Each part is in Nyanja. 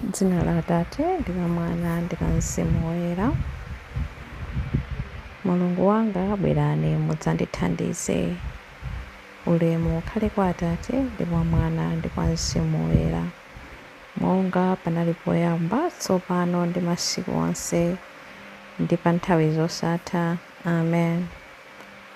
M'dzina la Atate, ndi la Mwana, ndi la Mzimu Woyera. Mulungu wanga, bwerani mudzandithandize. Ulemu ukhale kwa Atate, ndi kwa Mwana, ndi kwa Mzimu Woyera, monga panali poyamba, tsopano ndi masiku onse, ndi pa nthawi zosatha. Amen.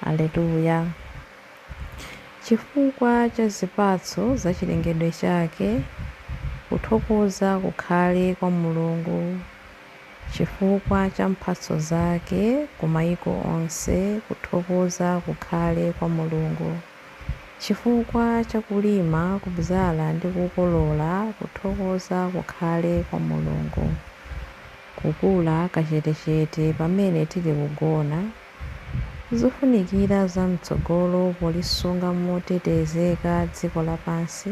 Aleluya. Chifukwa cha zipatso za chilengedwe chake, kuthokoza kukhale kwa Mulungu. Chifukwa cha mphatso zake ku maiko onse, kuthokoza kukhale kwa Mulungu. Chifukwa cha kulima, kubzala ndi kukolola, kuthokoza kukhale kwa Mulungu. Kukula kachetechete pamene tili kugona, zofunikira za mtsogolo polisunga motetezeka dziko lapansi,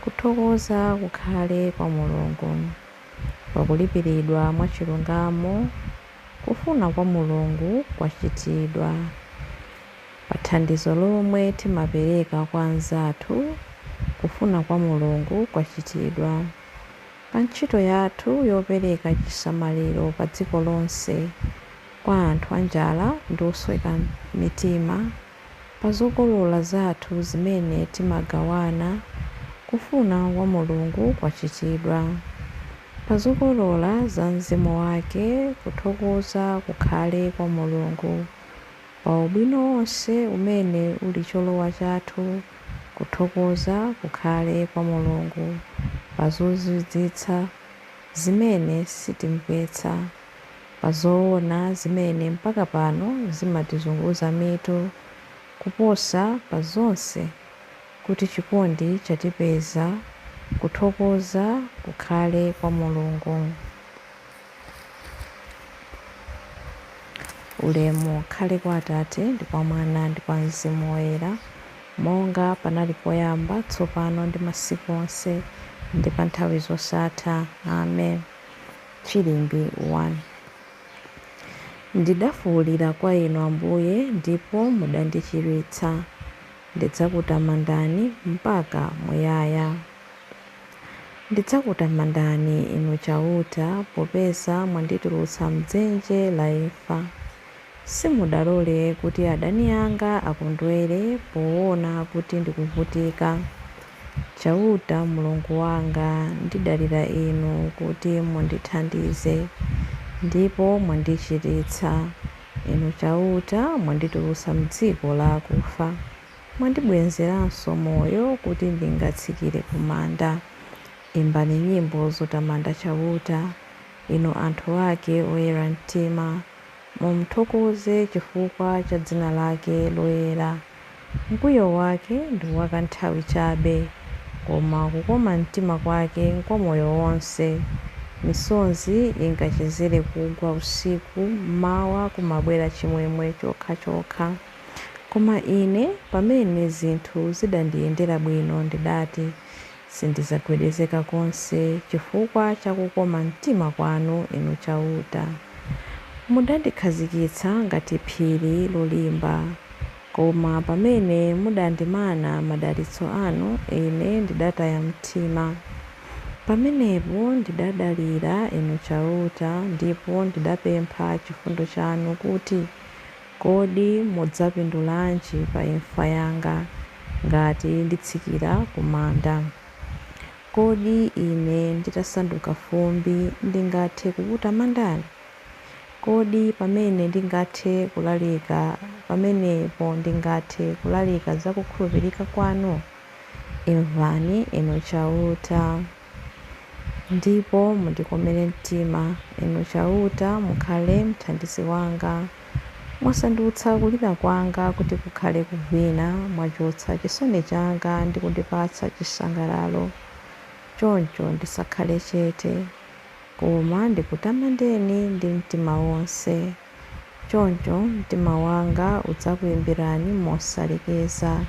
kuthokoza kukhale kwa Mulungu. Pakulipiridwa mwachilungamo, kufuna kwa Mulungu kwachitidwa. Pa thandizo lomwe timapereka kwa anzathu, kufuna kwa Mulungu kwachitidwa. Pa ntchito yathu yopereka chisamaliro pa dziko lonse kwa anthu anjala ndi osweka mitima, pa zokolola zathu zimene timagawana, kufuna kwa Mulungu kwachitidwa. Pa zokolola za Mzimu wake, kuthokoza kukhale kwa Mulungu. Pa ubwino wonse umene uli cholowa chathu, kuthokoza kukhale kwa Mulungu. Pa zozizwitsa zimene sitimvetsa, pa zoona zimene mpaka pano zimatizunguza mitu, kuposa pa zonse kuti chikondi chatipeza, kuthokoza kukhale kwa Mulungu. Ulemu ukhale kwa Atate, ndi kwa Mwana, ndi kwa Mzimu Woyera, monga panali poyamba, tsopano ndi masiku onse, ndi pa nthawi zosatha. Amen. Chilimbi 1. Ndidafuwulira kwa Inu Ambuye, ndipo mudandichiritsa. Ndidzakutamandani mpaka muyaya. Ndidzakutamandani, Inu Chauta, popeza mwanditulutsa m'dzenje la imfa. Simudalole kuti adani anga akondwere poona kuti ndikuvutika. Chauta Mulungu wanga, ndidalira Inu kuti mundithandize, ndipo mwandichiritsa. Inu Chauta, mwanditulutsa m'dziko la akufa. Mwandibwezeranso moyo kuti ndingatsikire ku manda. Imbani nyimbo zotamanda Chauta, inu anthu ake oyera mtima. Mumthokoze chifukwa cha dzina lake loyera. Mkwiyo wake ndi wakanthawi chabe, koma kukoma mtima kwake nkwa moyo wonse. Misozi ingachezere kugwa usiku, m'mawa kumabwera chimwemwe chokhachokha. Koma ine, pamene zinthu zidandiyendera bwino, ndidati, Sindidzagwedezeka konse chifukwa cha kukoma mtima kwanu, Inu Chauta. Mudandikhazikitsa ngati phiri lolimba. Koma pamene mudandimana madalitso anu, ine ndidataya mtima. Pamenepo ndidadalira Inu Chauta, ndipo ndidapempha chifundo chanu kuti, Kodi mudzapindulanji pa imfa yanga, ngati nditsikira ku manda? Kodi ine nditasanduka fumbi ndingathe kukutamandani? Kodi pamene ndingathe kulalika pamenepo ndingathe kulalika za kukhulupirika kwanu? Imvani, Inu Chauta, ndipo mundikomere mtima. Inu Chauta, mukhale mthandizi wanga. Mwasandutsa kulira kwanga kuti kukhale kuvina, mwachotsa chisoni changa ndi kundipatsa chisangalalo. Choncho ndisakhale chete, koma ndikutamandeni ndi mtima wonse. Choncho mtima wanga udzakuimbirani mosalekeza.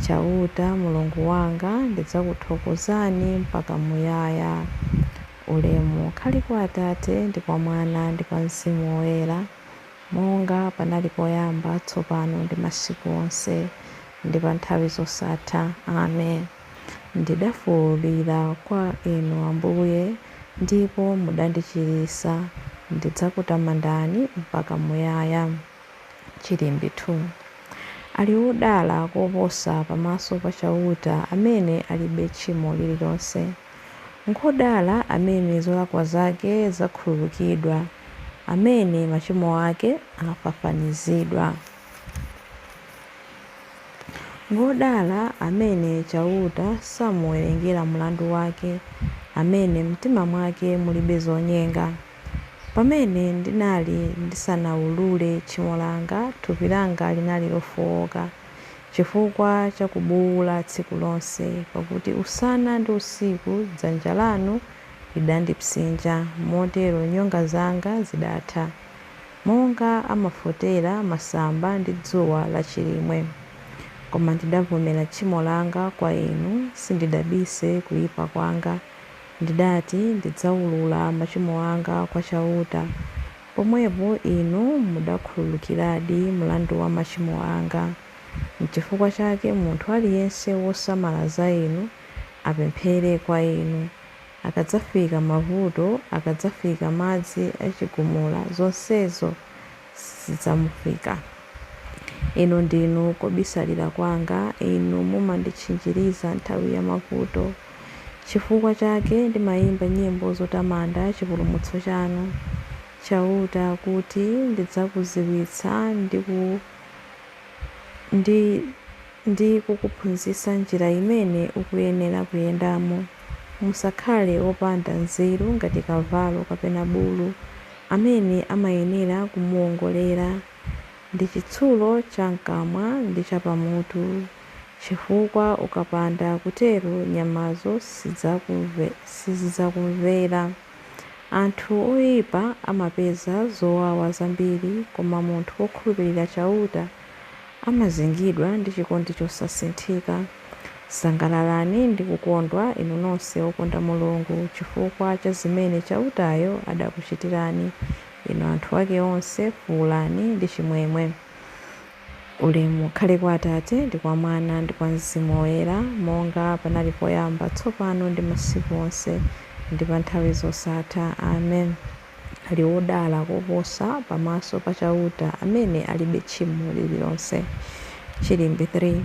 Chauta, Mulungu wanga, ndidzakuthokozani mpaka muyaya. Ulemu ukhale kwa Atate, ndi kwa Mwana, ndi kwa Mzimu Woyera, monga panali poyamba, tsopano, ndi masiku onse, ndi pa nthawi zosatha. Amen. Ndidafuwulira kwa Inu Ambuye, ndipo mudandichiritsa. Ndidzakutamandani mpaka muyaya. Chilimbi 2. Ali wodala koposa pamaso pa Chauta amene alibe tchimo lililonse. Ngodala amene zolakwa zake zakhululukidwa, amene machimo ake afafanizidwa. Ngodala amene Chauta samuwerengera mlandu wake, amene m'mtima mwake mulibe zonyenga. Pamene ndinali ndisanawulule tchimo langa, thupi langa linali lofowoka chifukwa cha kubuwula tsiku lonse, pakuti usana ndi usiku dzanja lanu lidandipsinja, motero nyonga zanga zidatha, monga amafotera masamba ndi dzuwa lachilimwe. Koma ndidavomera tchimo langa kwa inu, sindidabise kuyipa kwanga. Ndidati ndidzawulula machimo anga kwa Chauta. Pomwepo inu mudakhululukiradi mlandu wa machimo anga. N'chifukwa chake munthu aliyense wosamala za inu apemphere kwa inu. Akadzafika mavuto, akadzafika madzi achigumula, zonsezo zidzamufika. Inu ndinu kobisalira kwanga, inu mumanditchinjiriza nthawi ya mavuto. Chifukwa chake ndimayimba nyimbo zotamanda chipulumutso chanu. Chauta kuti ndidzakudziwitsa ndi kukuphunzitsa njira imene ukuyenera kuyendamo. Musakhale wopanda nzeru ngati kavalo kapena bulu, amene amayenera kumuwongolera ndi chitsulo cham'kamwa ndi chapamutu, chifukwa ukapanda kutero nyamazo sizidzakumvera. Anthu oyipa amapeza zowawa zambiri, koma munthu wokhulupirira Chauta amazingidwa ndi chikondi chosasinthika. Sangalalani ndi kukondwa inu nonse okonda Mulungu, chifukwa cha zimene Chautayo adakuchitirani. Inu anthu ake onse, fuwulani ndi chimwemwe. Ulemu ukhale kwa Atate ndi kwa Mwana ndi kwa Mzimu Woyera, monga panali poyamba, tsopano ndi masiku onse, ndi pa nthawi zosatha. Amen. Ali wodala koposa pamaso pa Chauta amene alibe tchimo lililonse. Chilimbi 3.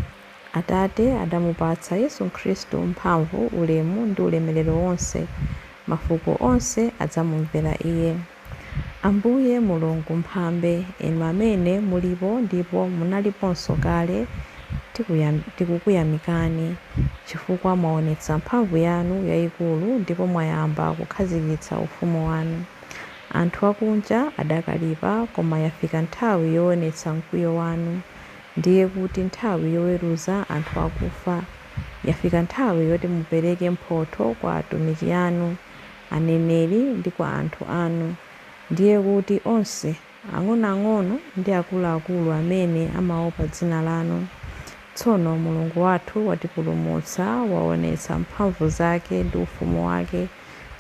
Atate adamupatsa Yesu Khristu mphamvu, ulemu ndi ulemerero wonse. Mafuko onse adzamumvera Iye. Ambuye Mulungu Mphambe, inu amene mulipo ndipo munaliponso kale, tikukuyamikani, chifukwa mwaonetsa mphamvu yanu yayikulu ndipo mwayamba kukhazikitsa ufumu wanu. Anthu akunja adakalipa, koma yafika nthawi yoonetsa mkwiyo wanu, ndiye kuti nthawi yoweruza anthu akufa. Yafika nthawi yoti mupereke mphotho kwa atumiki anu, aneneri ndi kwa anthu anu, ndiye kuti onse, ang'onoang'ono ndi akuluakulu amene amaopa dzina lanu. Tsono Mulungu wathu watipulumutsa, waonetsa mphamvu zake ndi ufumu wake.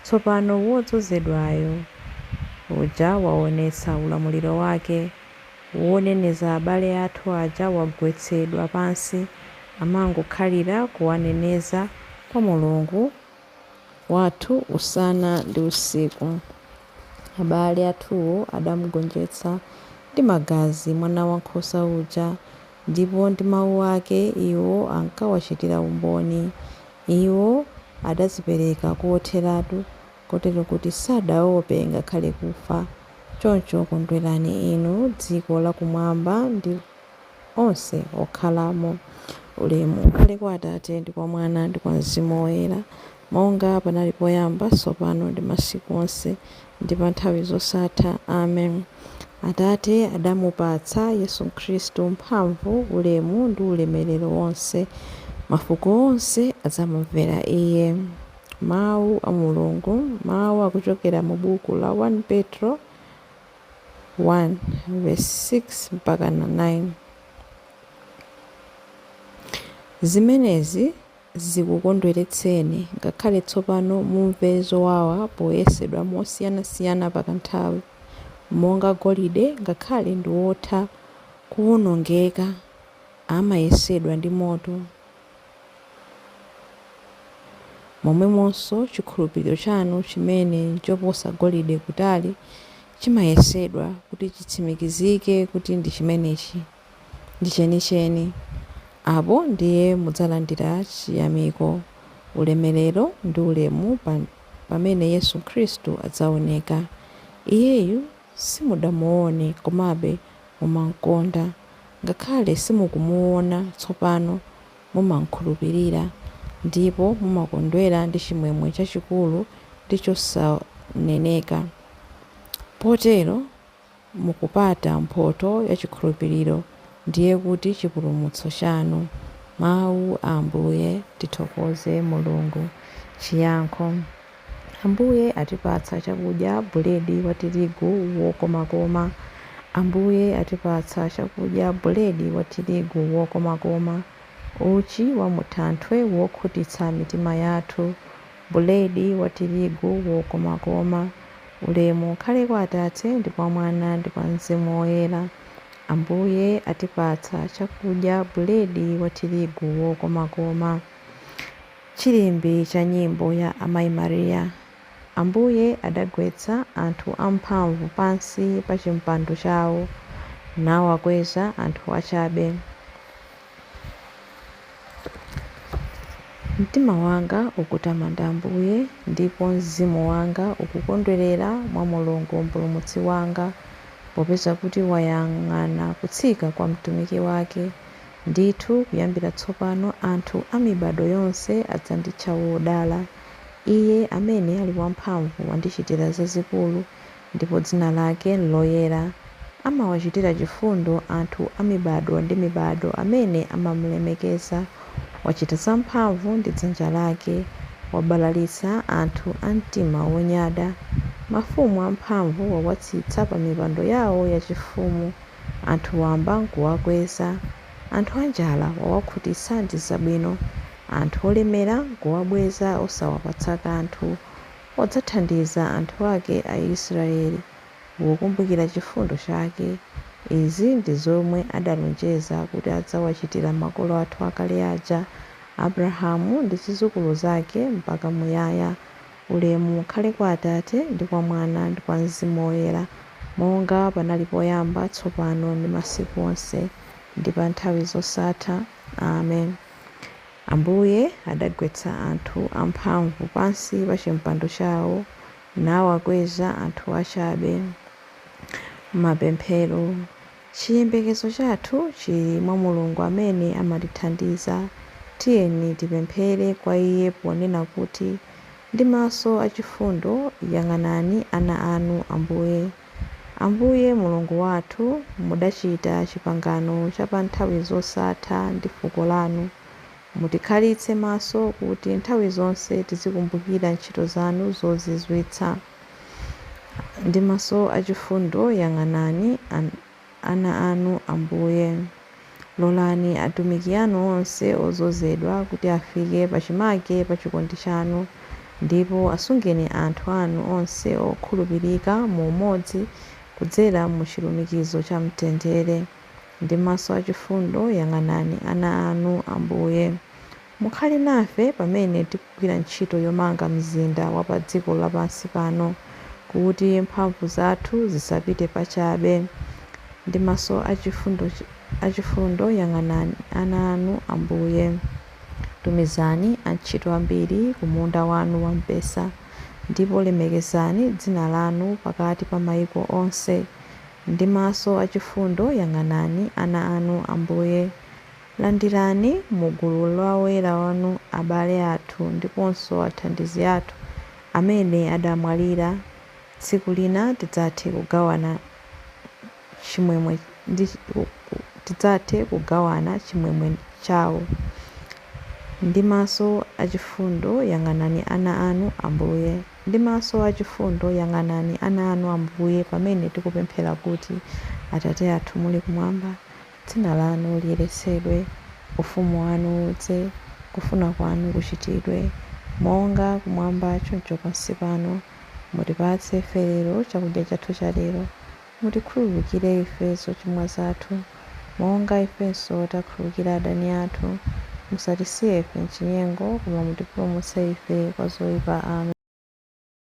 Tsopano wodzozedwayo uja waonetsa ulamuliro wake. Woneneza abale athu aja wagwetsedwa pansi, amangokhalira kuwaneneza kwa Mulungu wathu usana ndi usiku. Abale athuwo adamugonjetsa ndi magazi mwana wankhosa uja, ndipo ndi mawu ake iwo ankawachitira umboni. Iwo adadzipereka kotheratu, kotero kuti sadaope ngakhale kufa. Choncho kondwerani inu dziko lakumwamba ndi onse okhalamo. Ulemu ukhale kwa Atate ndi kwa Mwana ndi kwa Mzimu Woyera, monga panali poyamba, tsopano ndi masiku onse, ndi pa nthawi zosatha. Amen. Atate adamupatsa Yesu Khristu mphamvu, ulemu ndi ulemerero wonse. Mafuko onse adzamumvera Iye. Mawu a Mulungu. Mawu akuchokera mu buku la 1 Petro 1 verse 6 mpaka 9. Zimenezi zikukondweretseni, ngakhale tsopano mumve zowawa poyesedwa mosiyanasiyana pakanthawi, monga golide ngakhale ndi wotha kuwonongeka, amayesedwa ndi moto. Momwemonso chikhulupiriro chanu chimene nchoposa golide kutali chimayesedwa kuti chitsimikizike kuti ndi chimenechi ndi chenicheni. Apo ndiye mudzalandira chiyamiko, ulemerero ndi ulemu pamene Yesu Khristu adzaoneka. Iyeyu simudamuone komabe mumamukonda. Ngakhale simukumuona tsopano mumamukhulupirira ndipo mumakondwera ndi chimwemwe chachikulu ndi chosaneneka. Potero mukupata mphotho ya chikhulupiriro, ndiye kuti chipulumutso chanu. Mawu a Ambuye. Tithokoze Mulungu. Chiyankho. Ambuye atipatsa chakudya, buledi wa tirigu wokomakoma. Ambuye atipatsa chakudya, buledi wa tirigu wokomakoma, uchi wa muthanthwe wokhutitsa mitima yathu, buledi wa tirigu wokomakoma. Ulemu ukhale kwa Atate ndi kwa Mwana ndi kwa Mzimu Woyera. Ambuye atipatsa chakudya, buledi wa tirigu wokomakoma. Chilimbi cha nyimbo ya Amayi Mariya. Ambuye adagwetsa anthu amphamvu pansi pa chimpando chawo, nawakweza anthu achabe. Mtima wanga ukutamanda Ambuye, ndipo mzimu wanga ukukondwerera mwa Mulungu Mpulumutsi wanga, popeza kuti wayang'ana kutsika kwa mtumiki wake. Ndithu kuyambira tsopano anthu a mibado yonse adzanditcha wodala. Iye amene ali wamphamvu wandichitira zazikulu, ndipo dzina lake nloyera. Amawachitira chifundo anthu a mibado ndi mibado amene amamulemekeza. Wachita zamphamvu ndi dzanja lake, wabalalitsa anthu a mtima wonyada. Mafumu amphamvu wawatsitsa pa mipando yawo yachifumu, anthu wamba nkuwakweza. Anthu anjala wawakhutitsa ndi zabwino, anthu olemera nkuwabweza osawapatsa kanthu. Wadzathandiza anthu ake Aisraeli, wokumbukira chifundo chake. Izi ndi zomwe adalonjeza kuti adzawachitira makolo athu akale aja, Abrahamu ndi zidzukulu zake mpaka muyaya. Ulemu ukhale kwa Atate ndi kwa Mwana ndi kwa Mzimu Woyera, monga panali poyamba, tsopano ndi masiku onse, ndi pa nthawi zosatha. Amen. Ambuye adagwetsa anthu amphamvu pansi pa chimpando chawo, nawakweza anthu achabe. Mapemphero. Chiyembekezo chathu chili mwa Mulungu amene amatithandiza. Tiyeni tipemphere kwa Iye ponena kuti, ndi maso achifundo yang'anani ana anu Ambuye. Ambuye Mulungu wathu, mudachita chipangano cha pa nthawi zosatha ndi fuko lanu. Mutikhalitse maso kuti nthawi zonse tizikumbukira ntchito zanu zozizwitsa. Ndi maso achifundo yang'anani ana anu Ambuye. Lolani atumiki anu onse odzozedwa kuti afike pachimake pa chikondi chanu, ndipo asungeni anthu anu onse okhulupirika mu umodzi kudzera mu chilumikizo cha mtendere. Ndi maso achifundo yang'anani ana anu Ambuye. Mukhale nafe pamene tikugwira ntchito yomanga mzinda wa pa dziko lapansi pano, kuti mphamvu zathu zisapite pachabe. Ndi maso achifundo yang'anani ana anu Ambuye. Tumizani antchito ambiri ku munda wanu wamphesa, ndipo lemekezani dzina lanu pakati pa mayiko onse. Ndi maso achifundo yang'anani ana anu Ambuye. Landirani mu gulu la oyera wanu abale athu ndiponso athandizi athu amene adamwalira. Tsiku lina tidzathe kugawana chimwemwe chawo. Ndi maso achifundo yang'anani ana anu Ambuye. Ndi maso achifundo yang'anani ana anu Ambuye, pamene tikupemphera kuti, Atate athu muli kumwamba, dzina lanu liyeretsedwe, ufumu wanu udze, kufuna kwanu kuchitidwe, monga kumwamba choncho pansi pano. Mutipatse ife lero chakudya chathu cha lero. Mutikhululukire ife zochimwa zathu, monga ifenso takhululukira adani athu. Musatisiye ife m'chinyengo, koma mutipulumutse ife kwa zoyipa. Amen.